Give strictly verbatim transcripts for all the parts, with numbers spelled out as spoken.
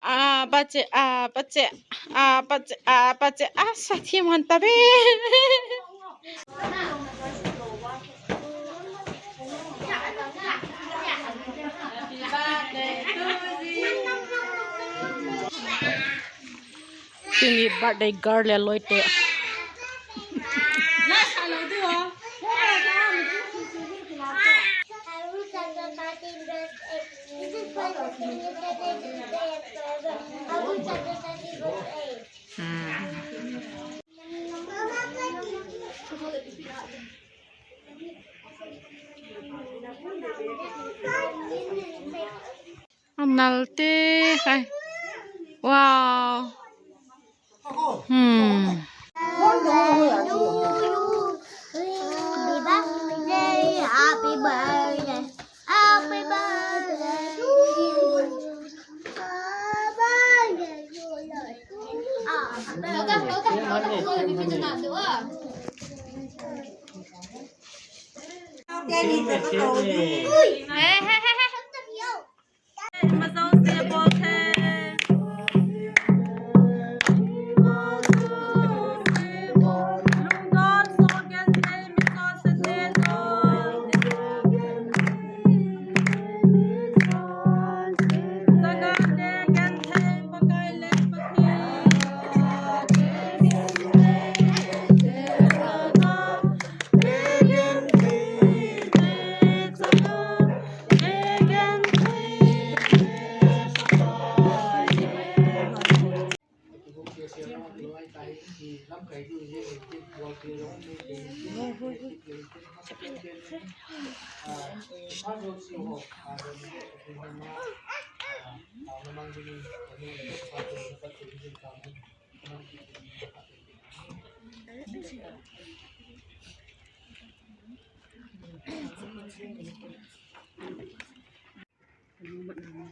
Apache, apache, apache, apache, asa thi man tabe. Tuni birthday girl le loite. Anal te, hai. Wow. Hmm.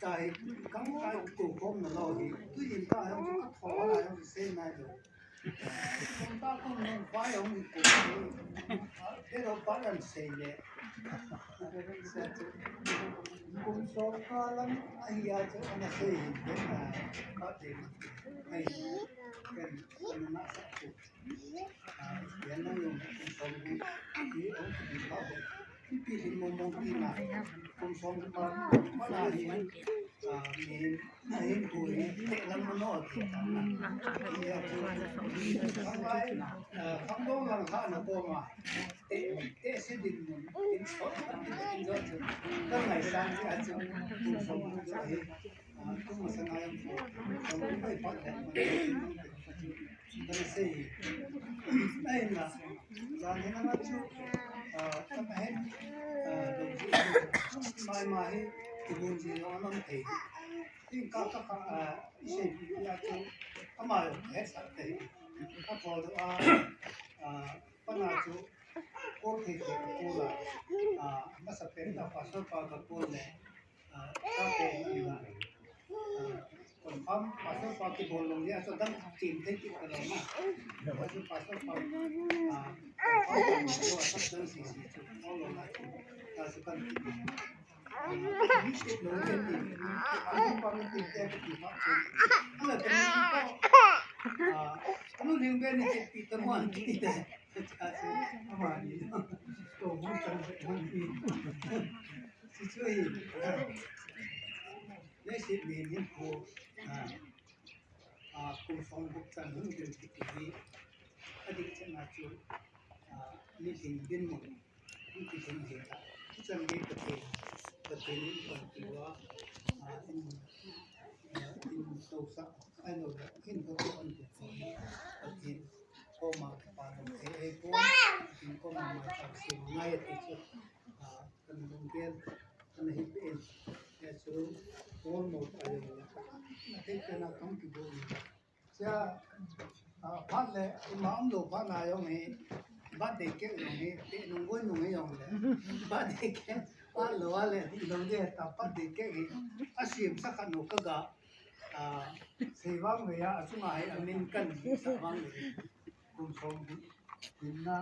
Kai, kang kai ko kom na lo hi. Tu yin ta yong ka tho la yong se nai lo. Kom ta kom nong pa yong ko. Te lo pa yan se le. Kum song ka lam a hi a chu ana se hi. Ka te. Ai. Kan na sa chu. Kana sei. Ahinla, jan hin ana chu, ah, kana hin, ah, dong ji, mai mai hi, kibun ji jong ana um thei. Tin ka, ka, ka, ah, i sei pi pi a chu, ama jong hetsah thei. Ka thol deuh a, ah, pana chu, call thei thei ka call a, ah, masa pen a pastor pa ka call le, ah, ka call a, ah, confirm pastor pa kibol lou le, a chu dang chin thei kit ka lou na. A chu pastor pa, ah, confirm pa chu a sap dang si si chu call lou na chu, a chu kan ti. Ah, mi sit lou ke ti. Pastor pa mi ti te ke ti pa chu. Ala ke ti pa. Ah, anu ling be ni ke ti ta man ti te. Chu, ama ni. Chu hi, leiset mihem hinkho, ah, ah, kum som gup chan hung ding kiti hi, adih chan a chu, ah, mihem dinmun, hung kihung hi ta. Hichan gei Pathen, Pathen in pan tiu a, ah, in, ah, in tousah, ahilouleh, in tousah an ti. Pathen koma kipa lou thei ahipon, Pathen koma maicham sem ngai ati chu, ah, kana lunggel, kana hipeh in, hia chu, almost a jong le, na thei pena kam kibol in. Chia, ah, phat le, ima umlou phat na jong hi, birthday cake jong hi, teh nung goi nung hi jong le, birthday cake, phat lou a le, ti lou le, ta birthday cake hi, asem sa khat nu ka ga, ah, sei vang ve a, achunga hi, amin kan sa vang ve. Kum som hi, hinna,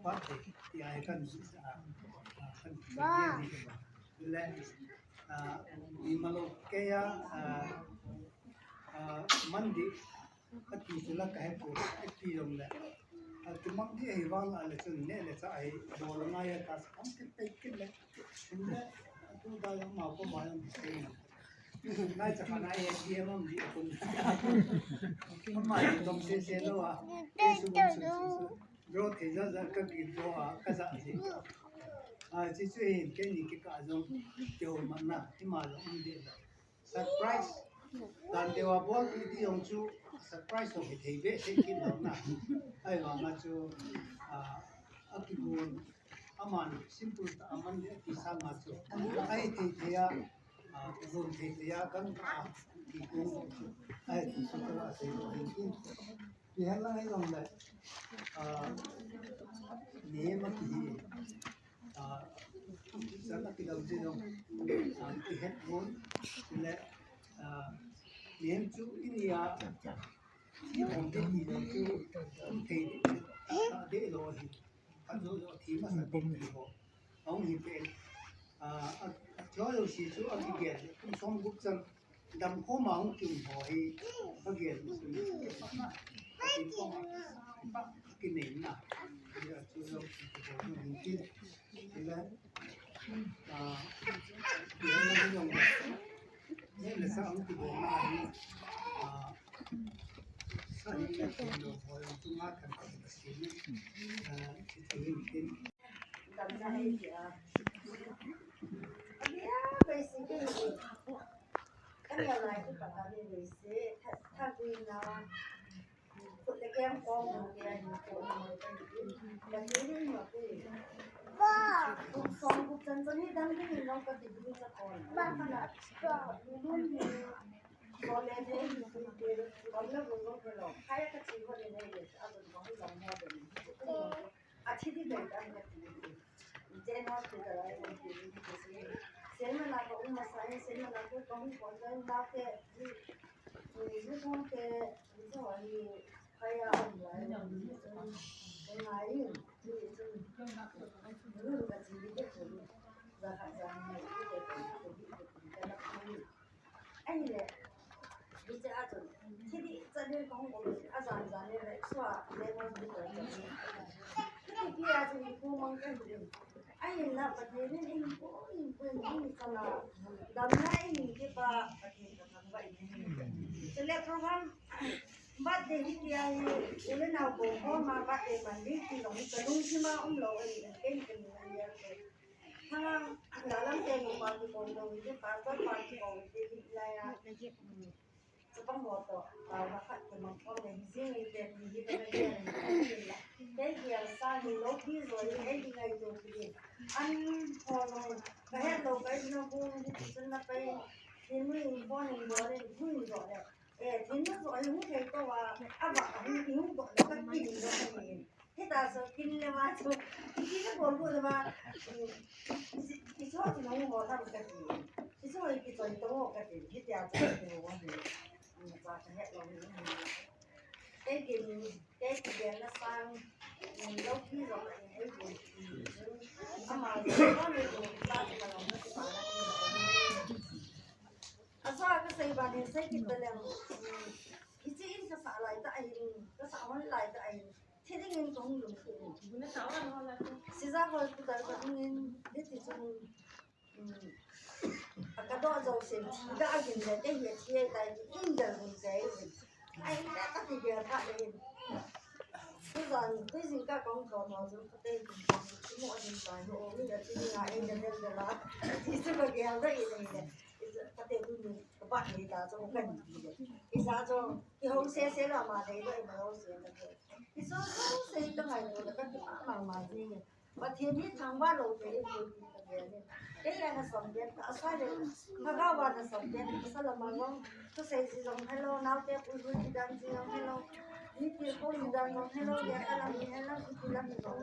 birthday, ti a hi kan sa, ah, kan sa, le, ah, imalou kei a, ah, Mandi, ati chu la ka he pu, ati jong le. Ati mang di ahi vang a le chun ne le cha ahi, bol ngai a ta sa kam ti pe kit le. Chun le, atu da jong ma ko ma jong ti se na. Nai cha ka nai he di ma di ko. Ma di tom se se lo a. Te su su su su. Bro, te za za ka ki bro a, ka za ji. A, chi chu hin ke ni ki ka jong. Ke ho ma na, ti ma jong am de la. Surprise. Dan dewa bol pi ti jong chu surprise jong hi thei ve thei kit lo na. Ahivang a chu, a, a kibon, aman simple ta aman le ti sang a chu. Ahi thei thei a, a, kibon thei thei a kan a, kibon chu. Ahi ti chu ka la sei lo hin kin. Ti hen lang hi jong le, a, ni ma ki hi. A, chan a kidam che jong, a, kihet gon, le, a, nihem chu i ni a, i hom te ti jong chu, um, thei, a, de lo hi. Ka jo jo thi masa te ti ho. Hong hi pen, a, a, a, cho lo si chu a kigel, kum som gup chan, Dam khoma hung kium ho hi, ka gel sun, ka ti kong, ka kinei na. Hi a chu lo ki ko hung kin. Hi la, a, hi la ni jong. Ni la sa hung ki bo na hi. A, sa ni la ki lo ho jong tu ma kan ka ka si ni. A, ki tu hung kin. Dam na hi a. Ani a, bai si ki. Kan ya lai ki pa ka ni ni se, tha, tha gui na. Khut le keng kong mo ke ani ko mo ke ni. Ka ni ni mo ke. Ba, kong song ku chan chan ni dang ni no ka ti ni sa kon. Ba ka na. Ni ni ni. Ko le ni ni ke. Ko le ko ko lo. Kaya ka chi ko ni ni. A ko ko lo mo de ni. A thi di dai ka ni ka ti. Chen hospital a i ti ni ti si. Sen ma na ko um ma sa ni sen ma na ko ko hung ko na na ke. Ni ni ko ke ni ko ni kaya um la ni ni ko ni ngai ni ni ko ni ka ti ni ke ko ni. Za ka za ni ko ko ni ko ni ka na ko ni. Ahile, hiche a chun, thil ding chan in kahung um in, ajan jan in rickshaw a, lemon ding chan in. Hiti a chun, ipu mang kahi in. Ahinla, Pathen in, ipu, ipu, ipu, ipu, chan a, damna in, kipa, Pathen kathangvah in. Chule program, birthday hiti a hi, u le nao bou ho ma, birthday man ding ti jong, kalungthim a umlou ahi, ken ken in, Thang, lalam te nu pa kibol lou, pastor pa kibol, lai a. Chapang ho to, tao na khat kimang khom le, hi jing ni te, hi hi te, hi hi la. Te hi a sa ni lo ki zo ni, ei hi ngai to ki. An ho lo, ka het lo, ka no bu, ni ti sun na pai, ni mu in bo ni bo ni, bu ni zo le. Eh, tin na zo, ai hung thei to a, a ba, a hung, hung bo, ka ki ni zo ni. Hita so kin le ma chu. Iti ka bol ko le ma. Iso chu nong ho tham ka ti. Iso i ki choi to ka ti. Hitia chu ki ho ni. Ni cha ka he lo ni. Te kin, te ki de na sang. Lo ki lo ni ai ko. Ama ko ni ko ta ka lo na ti pa na. Asa ka sei ba ni sei ki ta le. Hiche in ka sa lai ta ahin, ka sa hon lai ta ahin, thiding in kahung lum kit in. Sija hospital ka hung in, hiti chun, um, ka doh jou sen, thi da agin le, te hi thi tai, in dal hun kai in. Ai, ka ka ti dia ka le in. Tujan, tujin ka kahung thou thou chun, ka te in, ki mo din tai, ho, mi da ti na, in da del da la. Ti chu ka gel da in le. Ka te tu ni. Ka pa ni ta chu ka ni ti le. Isa chu, i ho se se la ma dei lo, i ma ho se na ke. Isa ho se ka ngai lo, ka ti pa ma ma ji. Pathen ni thangvah lou te, i ko ti ka ke ni. Ke ya na som den, ka sa le. Ka ga wa na som den, ka sa la ma long. Ka sei si long hello, nau te pui pui ti dan si long hello. Ni ti ko ni dan long hello, ya ka la ni hello, ti la ni long.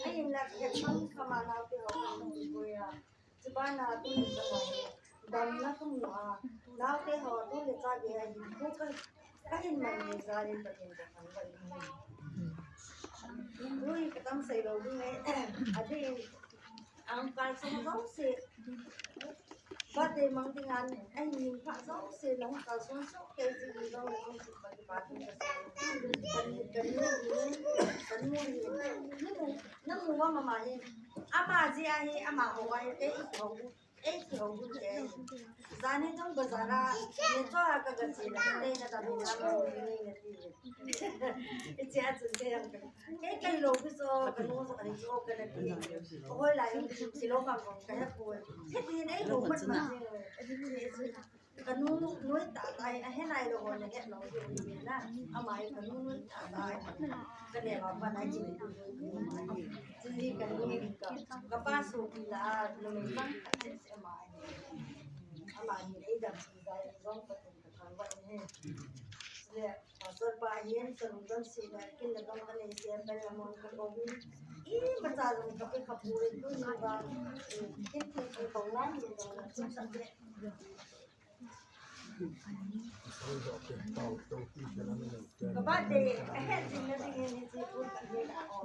Ai in la ke chang ka ma nau te ho ko ya. Chubana tuni chana hi damna kamu a, naote ho tuni chage a hin thu ka, kahin man ni jal in Pathen kathangvah in. Tui katam sei lou ding e, adeh in angkal sung jouse. Mang ding an, ai ning pha jong se long ka son so ke ji ni long long si pa ti pa ti ka sa. Kan ni, kan ni, kan ni. Na mu ma ma hi. Ama ji a hi, ama ho a hi, ei ho. Ei ho bu ke. Jani jong bazar a, ni cho a ka ga ji na, nei na da ni na ma ni na ti. Ichi a chun ke yang ka. Kei, kei lo ki so, ka nu so, ka ni so, ka na ti. Hoi la yung si lo ka ko, ka he ko. He ti nei lo mat ma. Ka nu, nu ta ta, a he nai lo ho na he lo na. Ama ka nu, nu ta ta. Ka ne ma pa na ji. Ji ka nu ka. Ka pa so ki la, lo me pa ka se se ma. Ama ni ei dam si dai, jong ka tum ka thang ba ni. Le, pastor pa hian, sa lungdam si na, kin na dong ka nei siam, bel na mon ka ko bin. I, ma cha lung ka pe ka pu le tu ni ba. Kin kin kin kong lai, kin kong lai, kin sa pe. Ka ba de, ka he jing na ding ni ji pu ka ni na o.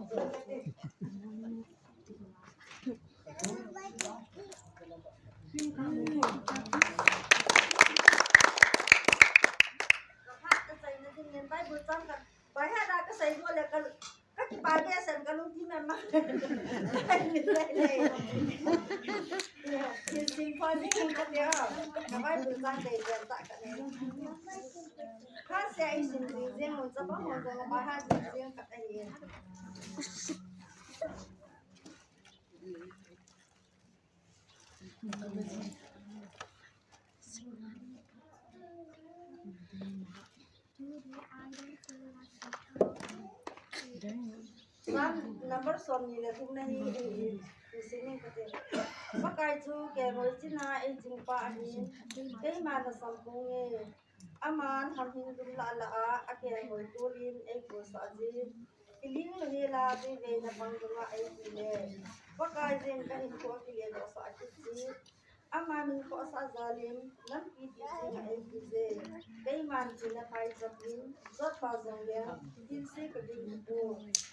Psalm number som ni le thum na hi, hi, hi, hi, si ni ka te. Pakai chu kelngoi china ei chingpa ahi, keima na sam pung e. Aman hamhing dum lah lah a, a kelngoi tulin ei pulsah jin. Kiling louhel a, tuivei na pang dunga ei kile. Pakai jin ka hinkho a kile dohsah kit jin. Ama min khohsah jalin, lampi ti jinga ei kile. Keiman tina phai chapin, jotpha jongleng, thilse ka ding hipo.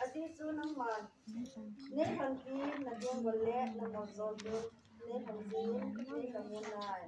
Ajeh chu nangman, nei lhonpi, na ding bol le, na mol jol ding, nei lhon jin, nei ka mu nai.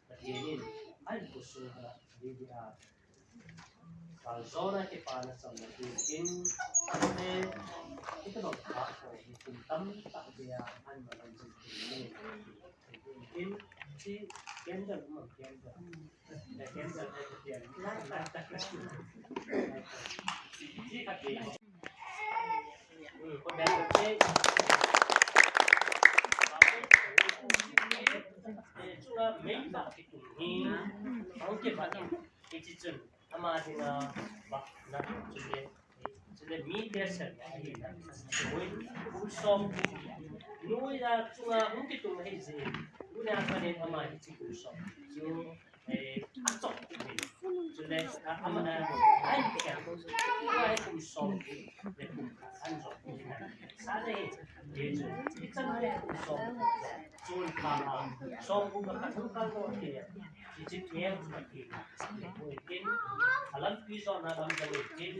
Pathen in, a inkote sunga, David a, kalsona kipana chamna tin, tin, ante, kita bang kha ko, kum tam tak dia, an ma lam jin tin, tin, tin, si, candle, um, candle. Eh, candle, eh, candle. Si, si, Eh, a chok ti. Chule, a, a mana, ai, ai, kum som ti, le kum khat an jong ti na. Sa le, ye chu, i chan le kum som. Chun kha, som kum khat kum khat lo ti. Ti chi ti em ti. Ui kin, a lampi jona lam jong ui kin.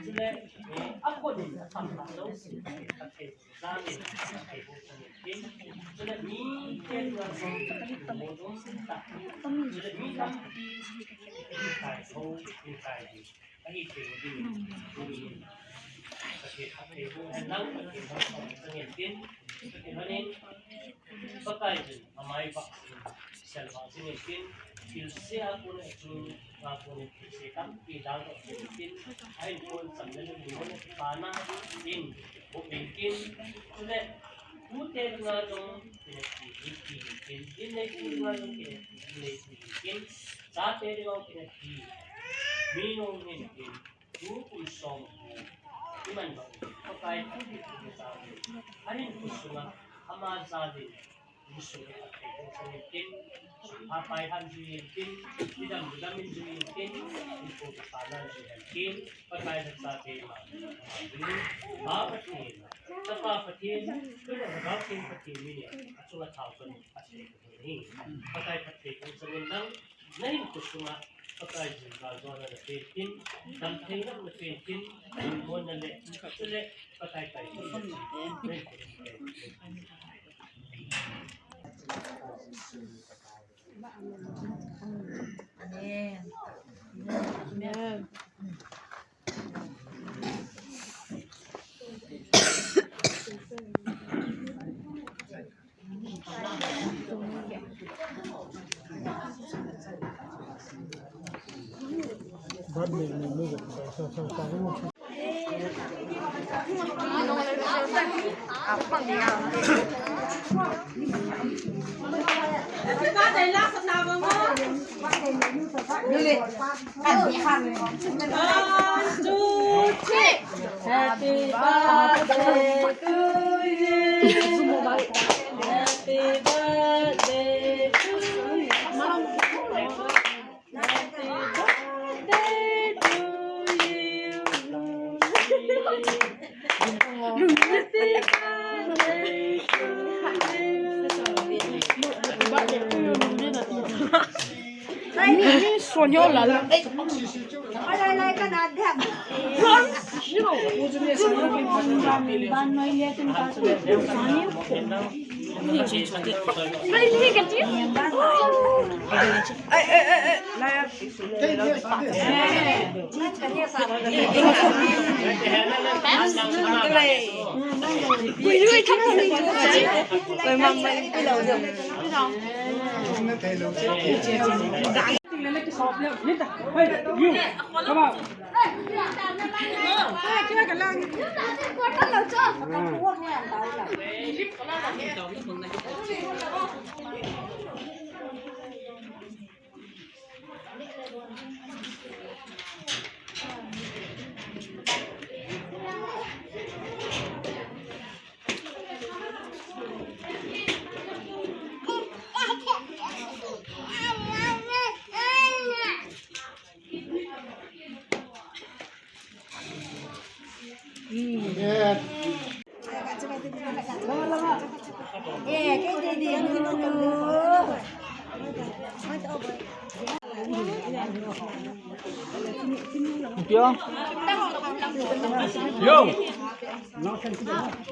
Chule, eh, a ko din a tham tham lo si, a thei. Pakai jin, amai bak jin, sel bak jin kin, thilse a kun a chung a kun thilse tampi dang dok jin kin, a inkote cham le le mun pa na in, bo kin, chule, Tute dinga jong kinati, kinati, in neipu dinga jong kinati, in neipu, kin, chate dinga kinati, mi nung neipu, tu kum som, iman bang, Pakai tu di tu di sa di, ahin tu sunga, ama sa di, tu sunga, tu sunga, kin, Pakai han ju yin kin, midam midam in ju yin kin, in ko Pakai nan ju yin kin, Pakai han sa te ma, ma ju, ma Pathen, Chapa Pathen, tu na ba kin Pathen mi ni, a chunga thao kan, a se ko ni, Pakai Pathen ko sa ni nang, na in ko sunga, Pakai jin ka jo na na pe kin, dam thei na na pe kin, mo na le, tu le, Pakai kai ko na, na in ko sunga. Amen. Amen. One, two, three. Happy birthday to you. Happy birthday to you. Happy birthday to you. Happy birthday to you. Ni son yo la la. Lai, lai, lai, ka na diam. Yo.